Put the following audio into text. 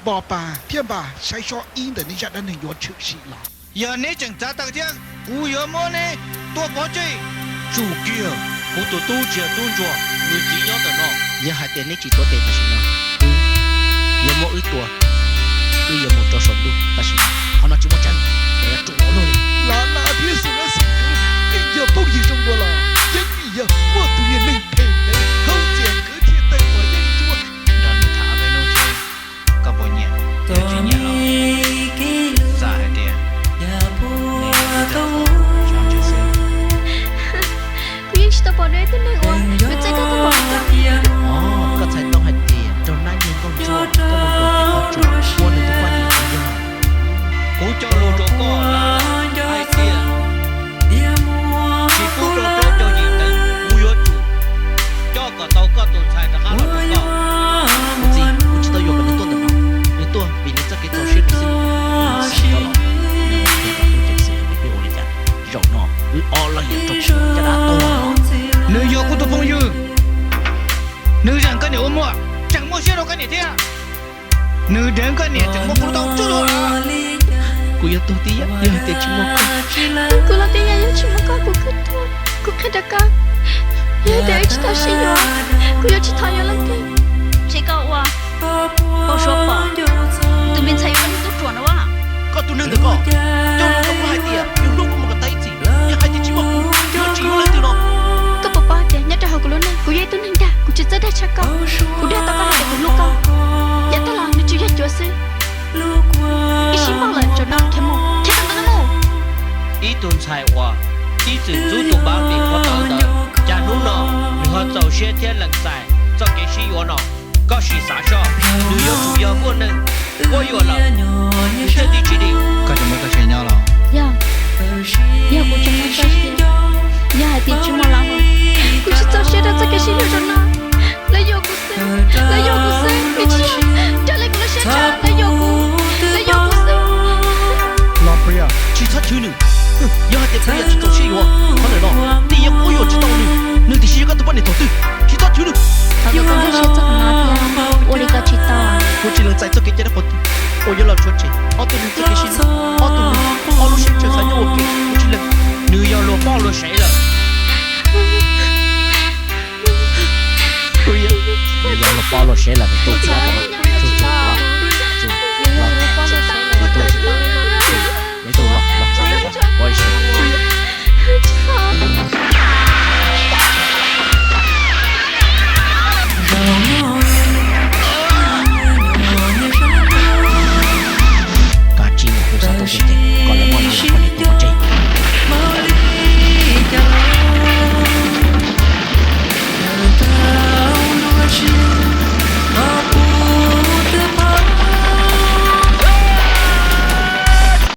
Npos Pas thiab Npas Saib Sob ib ntawm nej zaj dab neeg yuav tshwm sim los. Yog neb tseem txav tawm thiab, kuv yuav muab neb tua pov tseg. Tsum kiag, kuv tus tub tsis yog tub ntsuag, nws txiv nyob ntawm no. Yog hais tias neb tsis tuav tes tam sim no, wb yuav muab wb tua, wb yuav mus rau saum ntuj tam sim no. Qhov no tsis muaj tseeb, yuav tsum ua luaj li. Lav Nas thiab Xus Lab Xis nkawd yeej yog phooj ywg zoo dua los yeej vim yog muaj tus niag neeg phem ntawd khaub ncaws nkawd thiaj tawm uas yeej ntsuab. Nrog nws tham ob peb hnub xwb, koj puas nyiam? Yog tsis nyiam los txawm hais tias neb tau xwb. Kuv yeej tsis tau pom dua ib tug neeg uas nws txawj dag tau npaum li koj. Koj txhais tau hais tias raug nab nyiag nkauj ntsuag, koj mus nrog nws ua nws tus poj niam puas yog? Kuv cog lus rau koj hais tias tsis pub rau plaub caug yim ntawd, kuv yuav tsum coj kom tau koj tus ntxhais rov qab los rau koj. Kuv txiv, kuv tsis tau yuam kom nws tuaj ntawm no, nws tuaj vim nws txoj kev txaus siab rau xwb. Nws xav coj los, nws mus qhia kom tub ceev xwm peb ua li cas. Zaum no wb ob leeg yuav raug kuv caj dab tuag. Nws yog kuv tus phooj ywg, nws zeem koj niam ua muam, tseem muaj siab rau koj niam thiab. Nws deev koj niam tseem muab kuv lub taub tsuj dua. Kuv yuav tuag tib yam yog hais tias tsis muaj koj. Kuv los tib yam yog tsis muaj koj kuv kuj tuag. Kuv qhia rau koj, yog hais tias wb tsis tau sib yuav, kuv yuav tsis thov yuav leej twg. Ntshe koj ua, ua suav pom tus me ntxhais yuav koj niag tub ruam no as. Koj tus neeg ntawm koj, cog lus rau kuv hais tias yus hlub kuv mus kom tag ib txhis, yog hais tias tsis muaj kuv, yuav tsis yuav leej twg no. Koj puas paub tias nyob rau hauv kuv lub neej kuv yog ib tug neeg dag, kuv tsis txawj dag tshaj koj. Kuv dag tau koj hais tias kuv hlub koj, yav tag los nws tsuas yog cuav xwb. Ib sij hawm lawm, zaum no khiav mus, khiav rau ntawm no mus. Ib tug ntxhais uas ib txwm ntxub tus npab vim qhuav tawv ntawd, cas hnub no nws ho txaus siab thiab lees txais txoj kev sib yuav no. Koj sim xav soj, nws yuav tsum yog muaj neeg quab yuam lawm, nws thiaj li tsis dim. Koj tseem muaj txoj sia nyob los? Yog, yog kuv tseem muaj txoj sia, yog hais tias tsis muaj los, kuv tsis txaus siab rau txoj kev sib yuav zaum no. Lawv yuam kuv xwb, lawv yuam kuv xwb, nws tsis yog raws li kuv lub siab xav, lawv yuam kuv, lawv yuam kuv xwb. Los Priya, tsis txhob chwv nws. Yog hais tias Priya tsis txaus siab yuav, qhov ntawm no nws yeej quab yuam tsis tau nws, nws tiam sis yog koj tus poj niam thaum twg, tsis txhob chwv nws. Thov kom koj nkag siab txog qhov no thiab, ua li ko tsis tau. Kuv tsis lees txais txoj kev cai dab pov tseg uas yuav los tshuav tshem ob tug neeg txoj kev sib hlub, ob tug neeg ob lub siab ntsws xav nyob ua ke, kuv tsis lees. Nws yog luag poj luag sev lawm. Nws yog luag poj luag sev lawm, nws tuaj txog, tuaj txog.